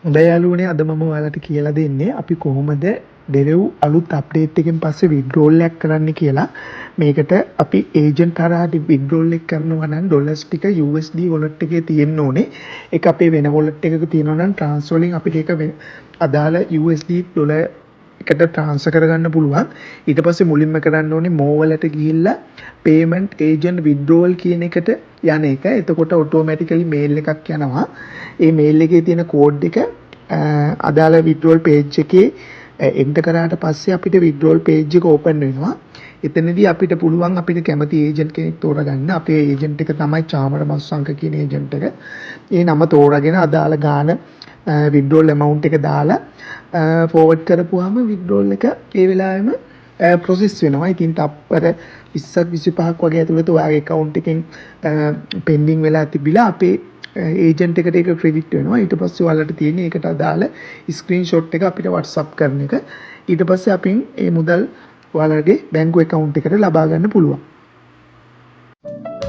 හොඳයි යාළුවනේ, අද මම ඔයාලට කියලා දෙන්නේ අපි කොහොමද ඩෙරෙව් අලුත් අප්ඩේට් එකෙන් පස්සේ විත්ඩ්‍රෝල් එකක් කරන්න කියලා. මේකට අපි ඒජන්ට් හරහා විත්ඩ්‍රෝල් එක කරනවා නම් ඩොලර්ස් ටික USD wallet එකේ තියෙන්න ඕනේ. ඒක අපේ වෙන වොලට් එකක තියෙනවා නම් ට්‍රාන්ස්ෆර් වලින් අපිට ඒක අදාළ USD dollar එකට ට්‍රාන්ස්ෆර් කරගන්න පුළුවන්. ඊට පස්සේ මුලින්ම කරන්න ඕනේ මෝ වලට ගිහිල්ලා පේමන්ට් ඒජන්ට් විත්ඩ්‍රෝවල් කියන එකට යන එක. එතකොට ඔටෝමැටිකලි මේල් එකක් යනවා. ඒ මේල් එකේ තියෙන කෝඩ් එක අදාළ විත්ඩ්‍රෝල් පේජ් එකේ එන්ටර් කරාට පස්සේ අපිට විත්ඩ්‍රෝල් පේජ් එක ඕපන් වෙනවා. එතනදී අපිට පුළුවන් අපිට කැමති ඒජන්ට් කෙනෙක් තෝරගන්න. අපේ ඒජන්ට් එක තමයි චාමර මස්සංක කියන ඒජන්ට් එක. ඒ නම තෝරාගෙන අදාළ ගාන, විත්ඩ්‍රෝල් ඇමවුන්ට් එක දාලා ෆෝවර්ඩ් කරපුවාම විත්ඩ්‍රෝල් එක ඒ වෙලාවෙම ප්‍රොසෙස් වෙනවා. ඉතින් තප්පර 20ක් 25ක් වගේ ඇතුළත ඔයාගේ ඇකවුන්ට් එකෙන් පෙන්ඩින් වෙලා තිබිලා අපේ ඒජන්ට් එකට ඒක ක්‍රෙඩිට් වෙනවා. ඊට පස්සේ ඔයාලට තියෙන්නේ ඒකට අදාළ ස්ක්‍රීන්ෂොට් එක අපිට WhatsApp කරන එක. ඊට පස්සේ අපින් ඒ මුදල් ඔයාලගේ බැංකු ඇකවුන්ට් එකට ලබා ගන්න පුළුවන්.